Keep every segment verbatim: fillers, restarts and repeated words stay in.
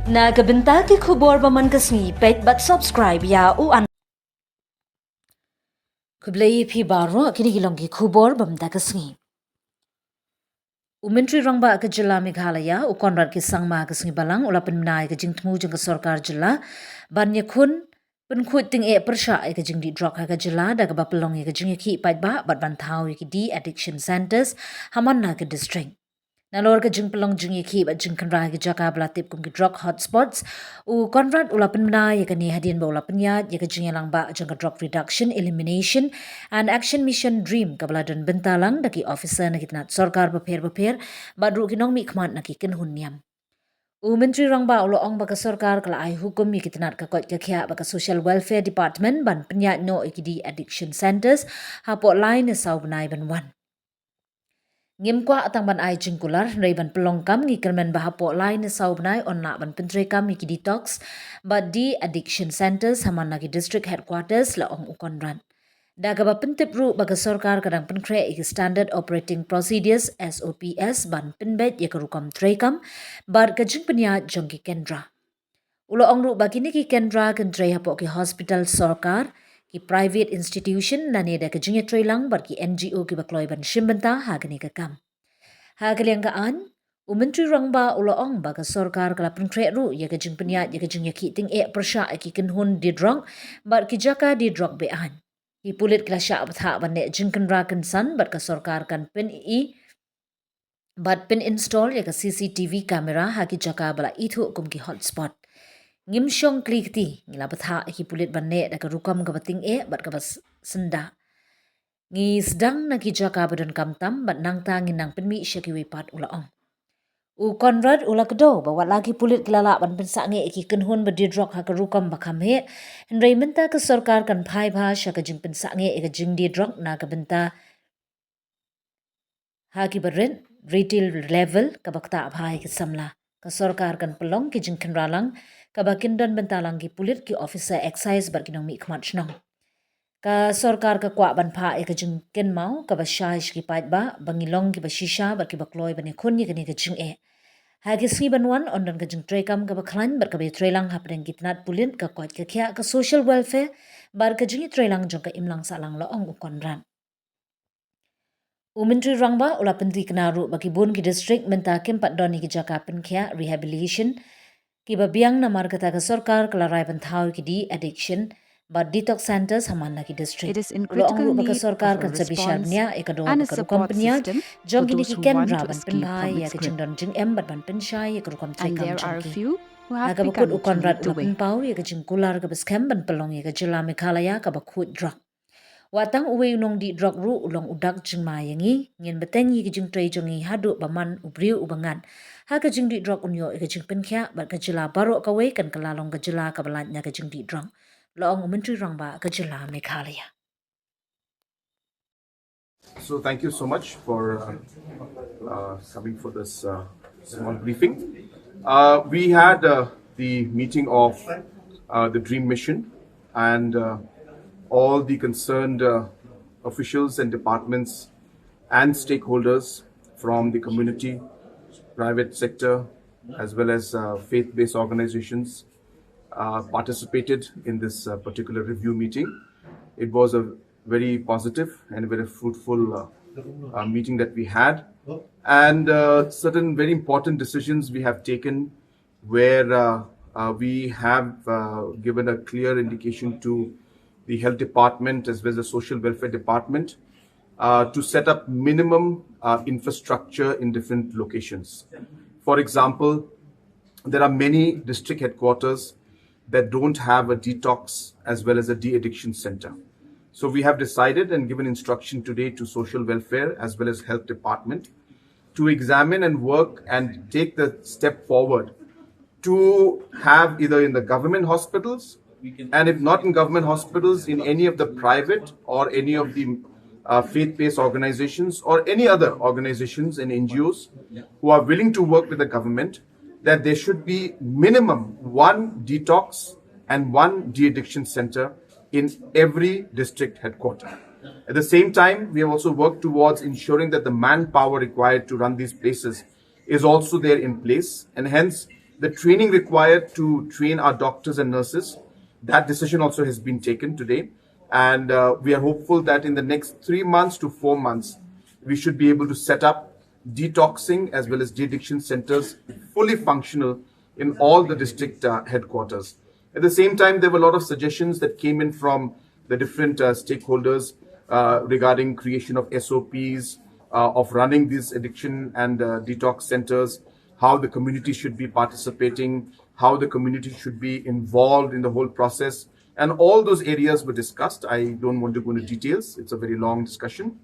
Na ka bynta ki khubor ba man ka sngi, peit bad subscribe ïa u an. Khublei phi baroh, kine ki long ki khubor ba man ka sngi. U Myntri Rangbah ka jylla Meghalaya, u Conrad K Sangma, ka sngi Balang u la pynbna ïa ka jingthmu jong ka sorkar jylla ban ïakhun pynkhuid tyngeh pyrshah ïa ka jingdih drok ha ka jylla da kaba pynlong ïa ka jingïakhih paidbah bad ban thaw ïa ki de-addiction centres ha man la ka district. Nalor ka jingpynlong jingïakhih bad jingkhynra ha ki jaka ba la tip kum ki drok hotspots, u Conrad u la pynbna ïa kane hadien ba u la pynïaid ïa ka jingïalang ba jong ka Drok Reduction, Elimination and Action Mission, DREAM, kaba la don bynta lang da ki officer na ki tnat sorkar bapher bapher bad ruh ki nongmihkhmat na ki kynhun niam. U Myntri Rangbah u la ong ba ka sorkar ka la ai hukum ïa ki tnat ka koit ka khiah bad ka Social Welfare Department ban pynïaid noh ïa ki de-addiction centres hapoh lai ne saw bnai ban wan. Ngim kwah tang ban ai jingkular, hynrei ban pynlong kam, ngi kyrmen ba hapoh lai ne saw bnai yn lah ban pyntreikam ïa ki detox bad de-addiction centres ha man la ki district headquarters, la ong u Conrad. Da kaba pyntip ruh ba ka sorkar ka dang pynkhreh ïa ki Standard Operating Procedures, S O Ps, ban pynbeit ïa ka rukom treikam bad ka jingpynïaid jong ki kendra. U la ong ruh ba kine ki kendra kin trei hapoh ki hospital sorkar, ki private institution, lane da ka jingïatreilang bad ki N G O kiba kloi ban shim bynta ha kane ka kam. Ha ka liang ka aiñ, u Myntri Rangbah u la ong ba ka sorkar ka la pynkhreh ruh ïa ka jingpynïaid ïa ka jingïakhih tyngeh pyrshah ïa ki kynhun die drok bad ki jaka die drok be-aiñ. Ki pulit ki la shah bthah ban leh jingkynra kynsan bad ka sorkar kan pyni bad pyn-install ïa ka C C T V camera ha ki jaka ba la ithuh kum ki hotspot. Ngim shong kli kti, ngi la bthah ïa ki pulit ban leh da ka rukom kaba tyngeh bad kaba s-, syndah. Ngi sdang na ki jaka ba donkam tam bad nangta ngin nang pynmih sha kiwei pat, u la ong. U Conrad u la kdew ba wat la ki pulit ki la lah ban pynsangeh ïa ki kynhun ba die drok ha ka rukom ba kham heh, hynrei mynta ka sorkar kan phai bha sha ka jingpynsangeh ïa ka jingdie drok na ka bynta ha kiba rit, retail level, kaba ktah bha ïa ki samla. Ka sorkar kan pynlong ki jingkhynra lang kaba kin don bynta lang ki pulit, ki officer excise bad ki nongmihkhmat shnong. Ka sorkar ka kwah ban phah ïa ka jingkynmaw kaba shai sha ki paidbah ba ngi long kiba shisha bad kiba kloi ban ïakhun ïa kane ka jingeh. Ha ki sngi ban wan yn don ka jingtreikam kaba khlaiñ bad kaba ïatreilang hapdeng ki tnat pulit, ka koit ka khiah, ka social welfare bad ka jingïatreilang jong ka imlang sahlang, la ong u Conrad. U Myntri Rangbah u la pyntikna ruh ba ki bun ki district mynta kim pat don ïa ki jaka pynkhiah, rehabilitation, kiba biang, namar kata ka sorkar ka la rai ban thaw ïa ki de-addiction bad detox centres ha man la ki district. U la ong ruh ba ka sorkar kan sa bishar bniah ïa ka dor bad ka rukom pynïaid jong kine ki kendra ban pynbha ïa ka jingdon jingem bad ban pynshai ïa ka rukom treikam jong ki. Ha kaba kut, u Conrad u la pynpaw ïa ka jingkular kaba skhem ban pynlong ïa ka jylla Meghalaya kaba khuid drok. Wat tang uwei u nongdih drok ruh u long u dak jingma ïa ngi. Ngin bteng ïa ka jingtrei jong ngi haduh ba man u briew uba ngat ha ka jingdih drok un ïoh ïa ka jingpynkhiah bad ka jylla baroh kawei kan kylla long ka jylla kaba lait na ka jingdih drok, la ong u Myntri Rangbah ka jylla Meghalaya. So thank you so much for uh, uh, coming for this uh, small briefing. Uh, we had uh, the meeting of uh, the DREAM Mission and uh, all the concerned uh, officials and departments and stakeholders from the community, private sector, as well as uh, faith-based organizations uh, participated in this uh, particular review meeting. It was a very positive and very fruitful uh, uh, meeting that we had. And uh, certain very important decisions we have taken where uh, uh, we have uh, given a clear indication to the health department as well as the social welfare department uh, to set up minimum uh, infrastructure in different locations. For example, there are many district headquarters that don't have a detox as well as a de-addiction center. So we have decided and given instruction today to social welfare as well as health department to examine and work and take the step forward to have either in the government hospitals, and if not in government hospitals, in any of the private or any of the uh, faith-based organizations or any other organizations and N G Os who are willing to work with the government, that there should be minimum one detox and one de-addiction center in every district headquarter. At the same time, we have also worked towards ensuring that the manpower required to run these places is also there in place, and hence The training required to train our doctors and nurses, that decision also has been taken today. And uh, we are hopeful that in the next three months to four months, we should be able to set up detoxing as well as de-addiction centers fully functional in all the district uh, headquarters. At the same time, there were a lot of suggestions that came in from the different uh, stakeholders uh, regarding creation of S O Ps, uh, of running these addiction and uh, detox centers, how the community should be participating, how the community should be involved in the whole process. And all those areas were discussed. I don't want to go into details. It's a very long discussion.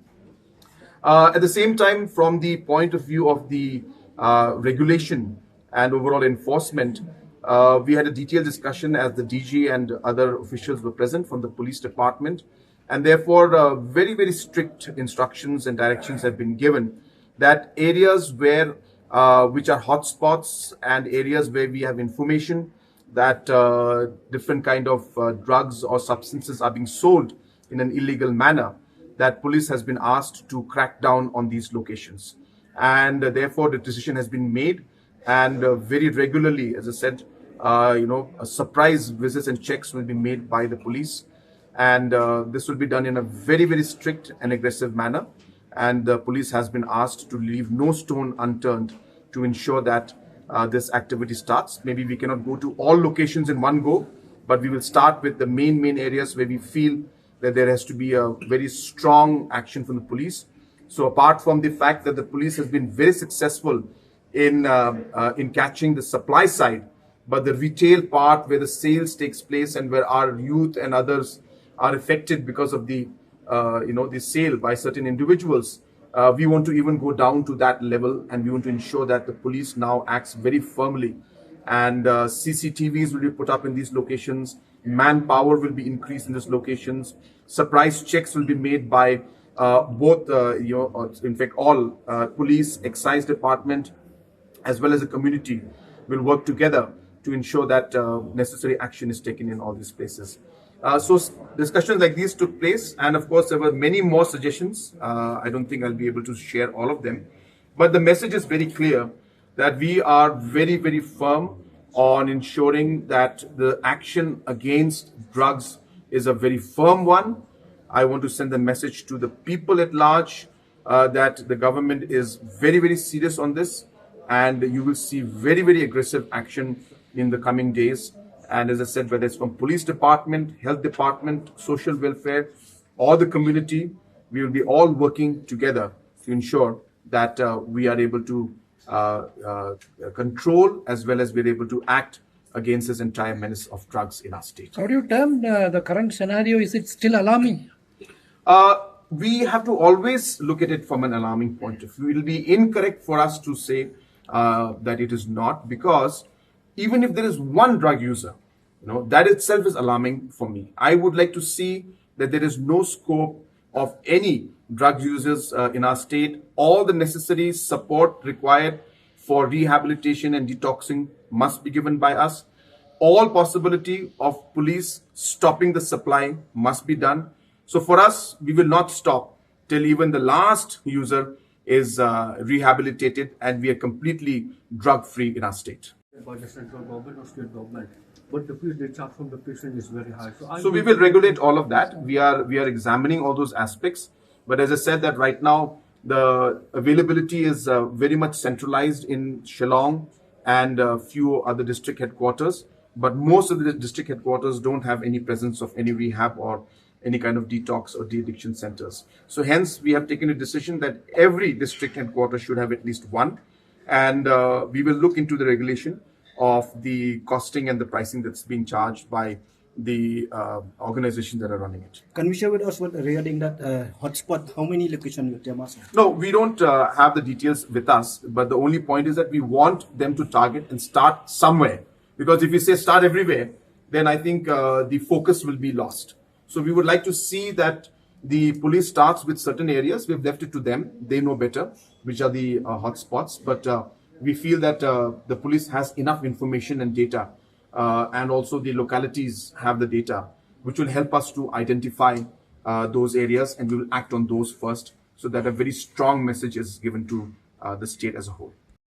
Uh, at the same time, from the point of view of the uh, regulation and overall enforcement, uh, we had a detailed discussion as the D G and other officials were present from the police department. And therefore, uh, very, very strict instructions and directions have been given that areas where uh, which are hotspots and areas where we have information that uh, different kind of uh, drugs or substances are being sold in an illegal manner, that police has been asked to crack down on these locations. And uh, therefore, the decision has been made. And uh, very regularly, as I said, uh, you know, a surprise visits and checks will be made by the police. And uh, this will be done in a very, very strict and aggressive manner. And the police has been asked to leave no stone unturned to ensure that uh, this activity starts. Maybe we cannot go to all locations in one go, but we will start with the main, main areas where we feel that there has to be a very strong action from the police. So apart from the fact that the police has been very successful in uh, uh, in catching the supply side, but the retail part where the sales takes place and where our youth and others are affected because of the uh, you know the sale by certain individuals, uh, we want to even go down to that level, and we want to ensure that the police now acts very firmly, and uh, C C T Vs will be put up in these locations. Manpower will be increased in these locations. Surprise checks will be made by uh, both, uh, you know, uh, in fact, all uh, police, excise department, as well as the community will work together to ensure that uh, necessary action is taken in all these places. Uh, so s- discussions like these took place, and of course, there were many more suggestions. Uh, I don't think I'll be able to share all of them, but the message is very clear that we are very, very firm on ensuring that the action against drugs is a very firm one. I want to send the message to the people at large uh, that the government is very, very serious on this, and you will see very, very aggressive action in the coming days. And as I said, whether it's from police department, health department, social welfare, or the community, we will be all working together to ensure that uh, we are able to uh, uh, control as well as we're able to act against this entire menace of drugs in our state. How do you term uh, the current scenario? Is it still alarming? Uh, we have to always look at it from an alarming point of view. It will be incorrect for us to say uh, that it is not, because even if there is one drug user, you know, that itself is alarming for me. I would like to see that there is no scope of any drug users uh, in our state. All the necessary support required for rehabilitation and detoxing must be given by us. All possibility of police stopping the supply must be done. So for us, we will not stop till even the last user is uh, rehabilitated and we are completely drug free in our state. By the central government or state government, but the fees they charge from the patient is very high. So, I So we will regulate all of that. We are we are examining all those aspects. But as I said, that right now the availability is uh, very much centralized in Shillong and a few other district headquarters. But most of the district headquarters don't have any presence of any rehab or any kind of detox or de-addiction centers. So hence, we have taken a decision that every district headquarters should have at least one, and uh, we will look into the regulation of the costing and the pricing that's being charged by the uh, organizations that are running it. Can you share with us what regarding that uh, hotspot? How many locations with Yamasa? No, we don't uh, have the details with us, but the only point is that we want them to target and start somewhere. Because if we say start everywhere, then I think uh, the focus will be lost. So we would like to see that the police starts with certain areas. We've left it to them. They know better which are the uh, hotspots. But uh, we feel that uh, the police has enough information and data, uh, and also the localities have the data, which will help us to identify uh, those areas, and we will act on those first, so that a very strong message is given to uh, the state as a whole.